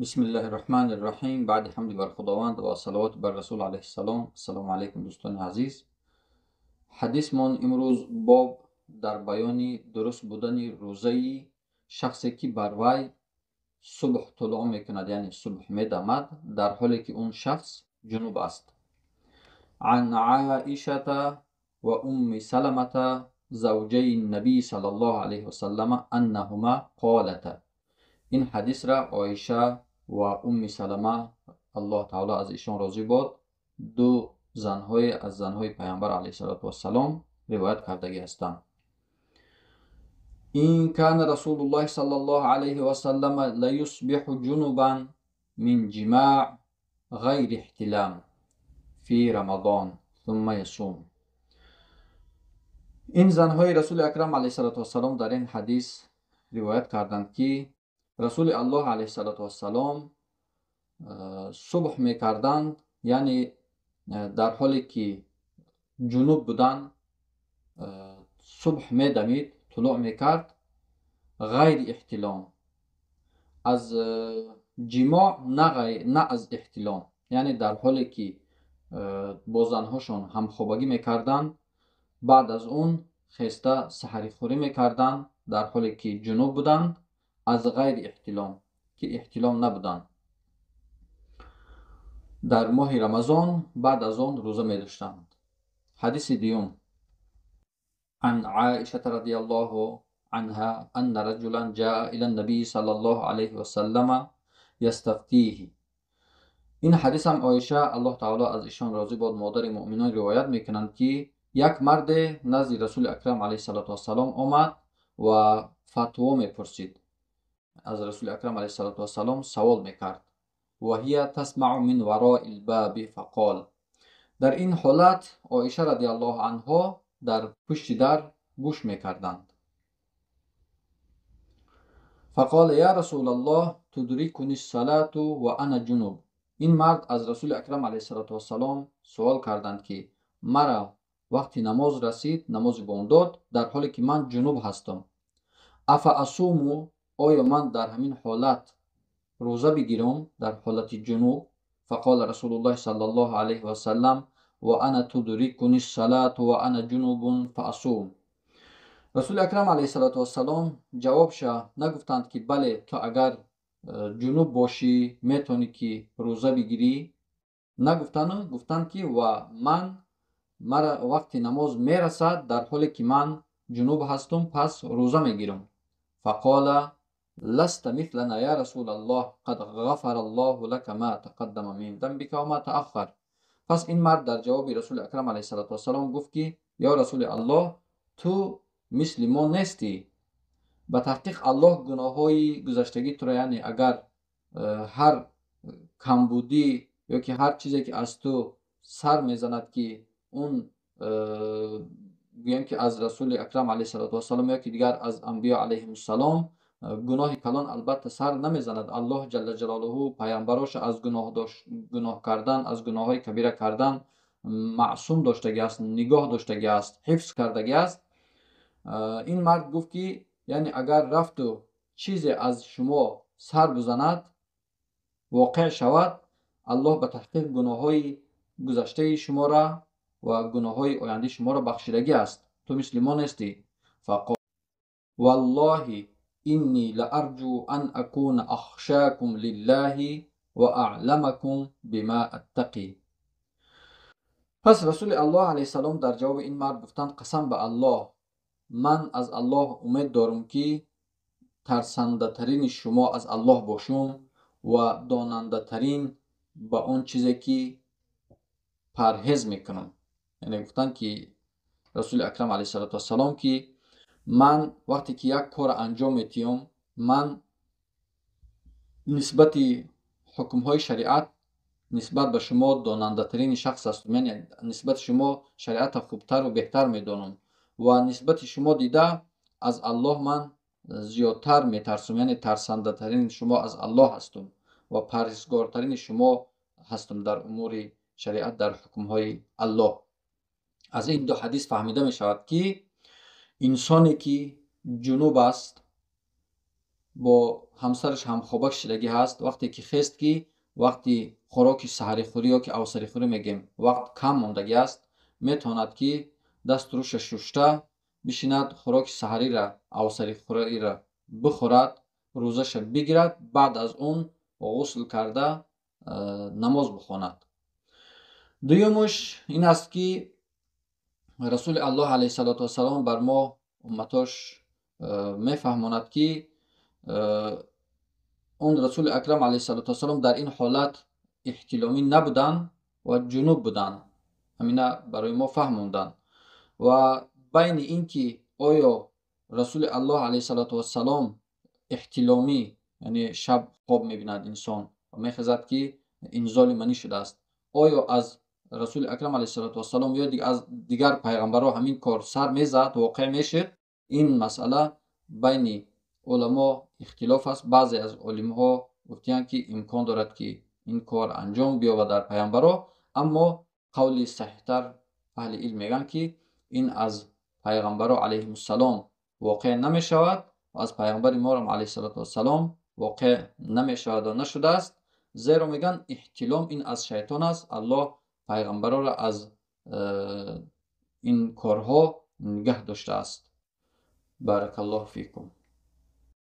بسم الله الرحمن الرحیم. بعد حمد بر خداوند و صلوات بر رسول علیه السلام. السلام علیکم دوستان عزیز. حدیثمان امروز باب در بیان درست بودن روزه شخصی که بر وی صبح طلوع میکند، یعنی صبح میدمد، در حالی که اون شخص جنوب است. عن عائشة و ام سلمة زوجی النبی صلی الله علیه وسلم انهما قالتا. این حدیث را عایشه و ام سلمه، الله تعالی از ایشان راضی باد، دو زنهای از زنهای پیامبر علیه الصلاة والسلام روایت کردگی هستند. این کان رسول الله صلی الله علیه و سلم لیصبح جنبا من جماع غیر احتلام فی رمضان ثم یصوم. این زنهای رسول اکرم علیه الصلاة والسلام در این حدیث روایت کردند که رسول الله علیه الصلاة والسلام صبح میکردند، یعنی در حالی که جنوب بودند صبح میدمید، طلوع میکرد، غیر احتلام، از جماع، نه از احتلام، یعنی در حالی که با زنهاشون همخوابگی میکردند، بعد از اون خسته سحری خوری میکردند در حالی که جنوب بودند، از غیر احتلام، که احتلام نبودند، در ماه رمضان بعد از آن روزه می داشتند. حدیث دیوم. عن عائشة رضی الله عنها ان رجلا جاء الى النبي صلی الله علیه وسلم یستفتیه. این حدیث هم عایشه، الله تعالی از ایشان راضی باد، مادر مؤمنان روایت میکنند که یک مرد نزد رسول اکرم علیه الصلاة والسلام آمد و فتوا میپرسید، از رسول اکرم علیه الصلاة والسلام سوال میکرد. و هی تسمع من وراء الباب فقال. در این حالت عایشه رضی الله عنها در پشت در گوش میکردند. فقال یا رسول الله تدرکنی الصلاة و انا جنوب. این مرد از رسول اکرم علیه الصلاة والسلام سوال کردند که مرا وقتی نماز رسید، نماز بامداد، در حالی که من جنوب هستم، افاصوم، آیا من در همین حالت روزه بگیرم در حالت جنوب؟ فقال رسول الله صلی الله علیه و سلم و انا تدرکنی الصلاة و انا جنوب فاصوم. رسول اکرم علیه الصلاة والسلام جوابش نگفتند که بله تو اگر جنوب باشی میتونی که روزه بگیری، نگفتند، گفتند که و من مرا وقتی نماز میرسد در حالی که من جنوب هستم پس روزه میگیرم. فقال لست مثلنا یا رسول الله قد غفر الله لك ما تقدم من ذنبك و ما تأخر. پس این مرد در جواب رسول اکرم علیه الصلاة والسلام گفت که یا رسول الله تو مثل ما نیستی، به تحقیق الله گناههای گذشتگی تو را، یعنی اگر هر کمبودی یا که هر چیزی که از تو سر میزند که اون گویم که از رسول اکرم علیه الصلاة والسلام یا که دیگر از انبیا علیهم السلام گناه کلان البته سر نمیزند. الله جل جلاله پیامبراش از گناه کردن، از گناه های کبیره کردن معصوم داشتگی است، نگاه داشتگی است، حفظ کردگی است. این مرد گفت که یعنی اگر رفت و چیزی از شما سر بزند، واقع شود، الله به تحقیق گناه های گذشته شما را و گناه های آینده شما را بخشیدگی است، تو مثل ما نیستی. فقال والله انی لارجو ان اکون اخشاکم لله و اعلمکم بما اتقی. پس رسول الله علیه السلام در جواب این مرد گفتند قسم به الله، من از الله امید دارم که ترسنده ترین شما از الله باشم و داننده ترین به آن چیزی که پرهیز میکنم. یعنی گفتند که رسول اکرم علیه الصلاة والسلام که من وقتی که یک کار انجام میتیم، من نسبت حکم های شریعت نسبت به شما داننده ترین شخص هستم، یعنی نسبت شما شریعت خوبتر و بهتر میدانم و نسبت شما دیده از الله من زیادتر میترسم، یعنی ترسنده ترین شما از الله هستم و پرهیزگارترین شما هستم در امور شریعت، در حکم های الله. از این دو حدیث فهمیده می شود که انسانی که جنوب است бо ҳамсараш ҳамхоба шидагӣ ҳаст, вақте ки хест, ки вақти хӯроки саҳарихӯрӣ ё ки авсарихӯрӣ мегем, вақт кам мондагӣ аст, метавонад ки дасту рӯша шушта бишинад, хӯроки саҳарира, авсарихӯриро бихӯрад, рӯзаша бигирад, баъд аз он ғусл карда намоз бихонад. Дуюмаш ин аст, ки Расули Аллоҳ алайҳиссалоту вассалом бар мо умматош мефаҳмонад, ки он Расули Акрам алайҳиссалоту вассалом дар ин ҳолат эҳтиломӣ набуданд ва ҷунуб буданд. Ҳамина барои мо фаҳмонданд. Ва байни ин ки оё Расули Аллоҳ алайҳиссалоту вассалом эҳтиломӣ, яъне шаб хоб мебинад инсон ва мехезад, ки инзоли манӣ шудааст, оё аз Расули Акрам алайҳиссалоту вассалом ё аз дигар пайғамбарҳо ҳамин кор сар мезад, воқеъ мешуд? Ин масъала байни уламо ихтилоф аст. Баъзе аз олимҳо гуфтиянд, ки имкон дорад, ки ин кор анҷом биёбад дар пайғамбарҳо, аммо қавли саҳиҳтар аҳли илм мегӯянд, ки ин аз пайғамбарҳо алайҳимуссалом воқеъ намешавад ва аз пайғамбари моам алайҳиссалоту вассалом воқеъ намешавад ва нашудааст. Зеро мегӯянд, эҳтилом ин аз шайтон аст, Аллоҳ пайғамбарҳоро аз ин корҳо нигаҳ доштааст. Баракаллоҳу фикум.